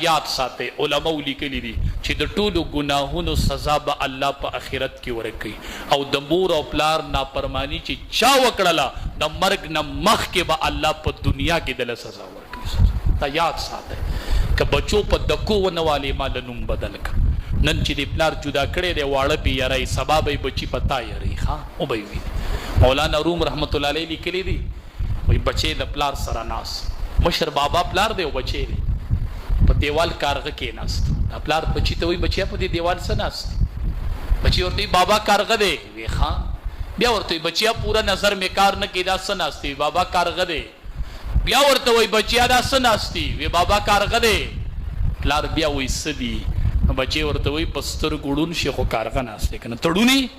یاد ساتئ علماوو لیکلي دي چې د ټولو ګناهونو سزا به الله په اخرت کې ورکوي او د مور او پلار نافرماني چې چا وکړله د مرګ نه مخکې به الله په دنیا کې دله سزا ورکوي سزا دا یاد ساتئ که بچو په دکو ونه والې ما له نوم بدل که نن چې دې پلار جدا کړی دی واړه پې یری سبا به یې بچي په تا یری ښه وبه یې وینې مولانا روم رحمة الله علیه لیکلي دي. وایي بچی د پلار سره ناست مشر بابا پلار دی او بچی دی په دیوال کارغه کیناست دا پلار بچی ته وایي بچیا په دې دیوال څه ناست بچی ورته وایي بابا کارغه دی وی ښا بیا ورته وایي بچیا پوره نظر مې کار نه کوي دا څه ناست دی بابا کارغه دی بیا ورته وایي بچیا دا څه ناست دی وی بابا کارغه دی پلار بیا وایي څه دي نو بچی ورته وایي په سترګو ړوند شي خو کارغه ناست دی کنه ته ړوند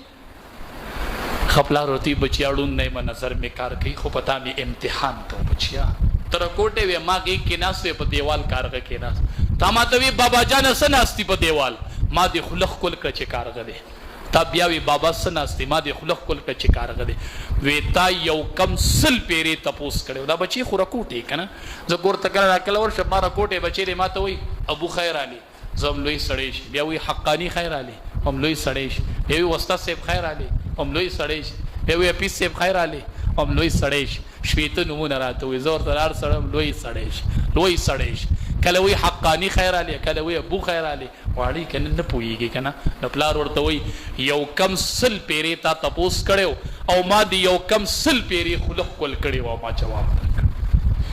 ښه پلار ورته وي بچیا ړوند نه یم نظر مې کار کوي خو په تا مې امتحان کوم بچیا ته رکوټی وې ما غیږ کې ناست وې په دیوال کارغه کیناست تا ماته وی بابا جانه څه ناست دي په دیوال ما دې خوله ښکل کړه چې کارغه دی تا بیا وی بابا څه ناست دي ما دې خوله ښکل کړه چې کارغه دی وی تا یو کم 100 پیرې تپوس کړی دا بچی خو رکوټی کنه زه کور ته کله راکله ورشم ما رکوټی بچی دی ماته وی ابو خیر علی زه هم لوی سړی شي بیا وی حقانی خیر علی هم لوی سړی شي بیا وی وستا صاحب خیر علی هم لوی سړی شي بیا وی اپیس صاحب خیر علی هم لوی سړی شي 60 نمونه راته وی زه ورته هر سړی هم لوی سړی شي لوی سړی شي کله وی حقانی خیر علی کله وی ابو خیر علی واړی کنه نه پوهیږي کنه نو پلار ورته وی یو کم 100 پیرې تا تپوس کړی او ما دی یو کم 100 پیرې خوله ښکل کړې وه او ما جواب درکړ.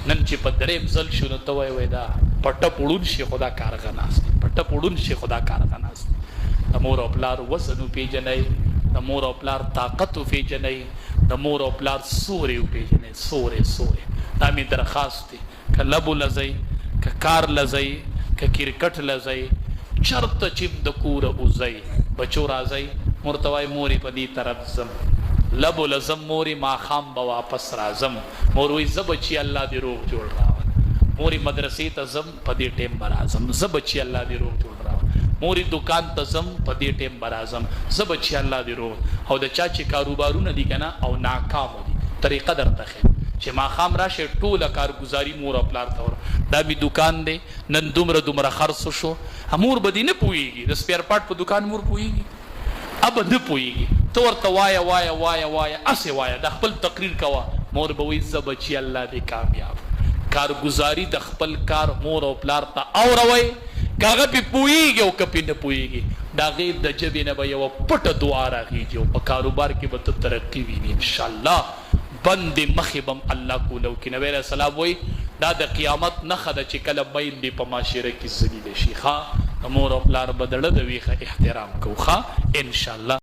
نن چې په دریم ځل شو نو ته وایې وایې دا په ټپ ړوند شي خو دا کارغه ناست دی په ټپ ړوند شي خو دا کارغه ناست دی. د مور او پلار وزن وپیژنئ، د مور او پلار طاقت وپیژنئ، د مور او پلار سوری وپیژنئ سوری سوری. دا مې درخواست دی که لبو له ځئ، که کار له ځئ، که کرکټ له ځئ، چرته چې هم د کوره وځئ، بچو راځئ، مور ته وایئ مورې په دې طرف ځم، لبو له ځم مورې ماښام به واپس راځم، مور وایي ځه بچیه الله دې روغ جوړ راوله، مورې مدرسې ته ځم په دې ټایم به راځم، ځه بچیه الله دې روغ جوړ راوله، مورې دوکان ته ځم په دې ټایم به راځم، ځه بچیه الله دې روغ او د چا چې کاروبارونه دي کنه او ناکام دي طریقه درته ښیم چې ماښام راشئ ټوله کارګزاري مور او پلار ته ور دا مې دوکان دی نن دومره دومره خرڅ شو مور به دې نه پوهیږي د سپیر پارټ په دوکان مور پوهیږي ابه نه پوهیږي ته ورته وایه وایه وایه وایه هسې وایه د خپل تقریر کوه مور به وایي ځه بچیه الله دې کامیاب کارګزاري د خپل کار مور او پلار ته اوروئ که هغه پې پوهیږي او که پې نه پوهیږي د هغې د ژبې نه به یوه پټه دعا راخیږي او په کاروبار کې به ته ترقي وینې ان شاء الله بندې مخې به هم الله کولو کړي. نبي علیه السلام وایي دا د قیامت نښه ده چې کله میندې په معاشره کې ذلیله شي ښه د مور او پلار به د ړه د ویښه احترام کوو ښه ان شاء الله.